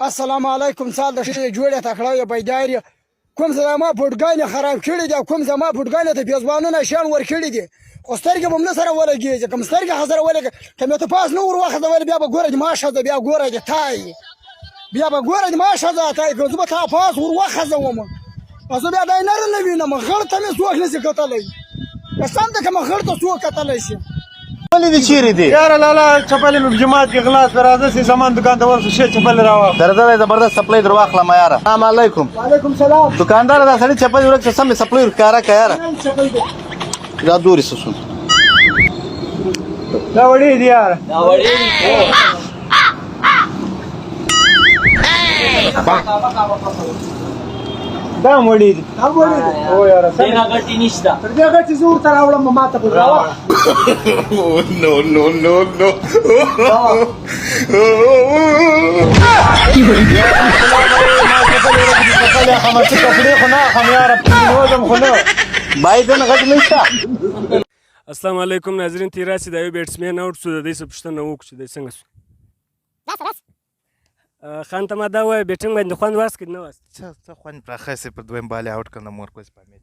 السلام علیکم سال د ښې جوړې تکړه یې بیدار یې کوم زما بوټګانې خراب کړي دي او کوم زما بوټګانې ته پېزوانونه شیان ورکړي دي، خو سترګې به هم نه سره ولګېږي. کوم سترګې خو سره ولګي، که مې ته پاس نه ور وخځولې، بیا به ګوره د ما ښځه، بیا ګوره د تا یې، بیا به ګوره د ما ښځه تا یې، که زه به تا پاس ور وخځوم او زه بیا دی نه نه وینم. غړ ته مې څوک نه شي کتلی، قسم دی که مې غړ ته څوک کتلی شي. چپلې دې چیرې دي؟ یاره لالا، چپلې مې په جومات کې غلا شوې. راځه چې زمان دکان ته ورشو، ښې چپلې راواخلو. درځه دی، زبردست څپلۍ در واخلم یاره. السلام علیکم. وعلیکم سلام. دکاندار، دا سړي چپلې ورک شه، سمې څپلۍ ورښکاره کړه یاره. دا دورې څه شو؟ دا وړې دي یاره. دا وړې دي. دا هم وړې دي. هم وړې دي. او یاره. دې نه غټي نشته. تر دې غټې زه ورته راوړم، ما ته به راوړه. No, no, no, no. چپلې خمه څه کپړې خو نه اخلم یاره، وزم خو نه. باید نه غټ نشته. السلام علیکم ناظرین، تیر راسي دا یو بیټسمین اوټ سو، د دې څه پوښتنه وکړو چې دی څنګه سو. خان ته ما دا وایي، بیټینګ باندې خوند واست که نه واست؟ څه خوند پرخه سي، په دویم بال آوټ کړم، مور کوس په میچ.